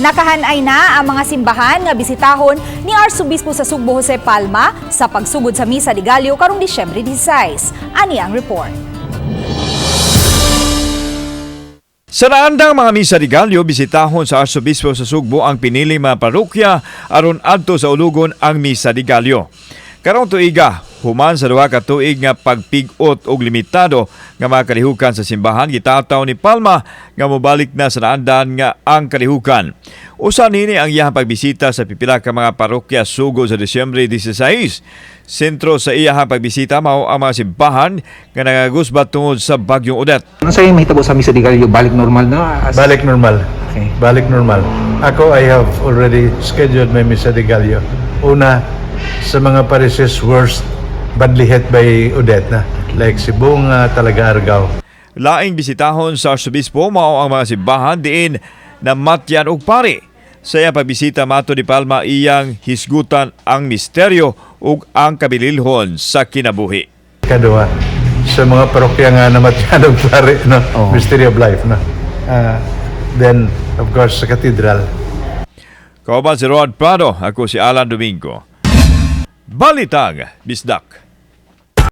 Nakahanay na ang mga simbahan nga bisitahon ni Arsobispo sa Sugbo Jose Palma sa pagsugod sa Misa de Gallo karong Disyembre 16. Ani ang report. Sa naandang mga misa de Gallo, bisitahon sa Arsobispo sa Sugbo ang pinili mga parokya aron adto sa ulugon ang Misa de Gallo. Karong tuiga, human sa duha ka tuig nga pagpig-ot og limitado nga mga kalihukan sa simbahan, gitataw ni Palma nga mobalik na sa naandan nga ang kalihukan. Usa nini ang iyang pagbisita sa pipila ka mga parokya sugod sa Disyembre 16. Sentro sa iyang pagbisita mao ang mga simbahan nga nangagusbat tungod sa Bagyong Odette. Ano sa'yo mahitabo sa Misa de Gallo? Balik normal na? Balik normal. Okay. Balik normal. Ako, I have already scheduled my Misa de Gallo. Una, sa mga parishes worst badly hit by Odette na. Like Sibonga, Talaga, Argao. Laing bisitahon sa Arsobispo mao ang mga simbahan diin namatyan og pari. Sa iyang pagbisita, mato ni Palma, iyang hisgutan ang misteryo ug ang kabililhon sa kinabuhi. Kaduha, sa mga parokya nga namatyan og pare, no? Oo. Mystery of life, no? Ah, then, of course, sa cathedral. Kauban si Rod Prado, ako si Alan Domingo. Balitang Bisdak.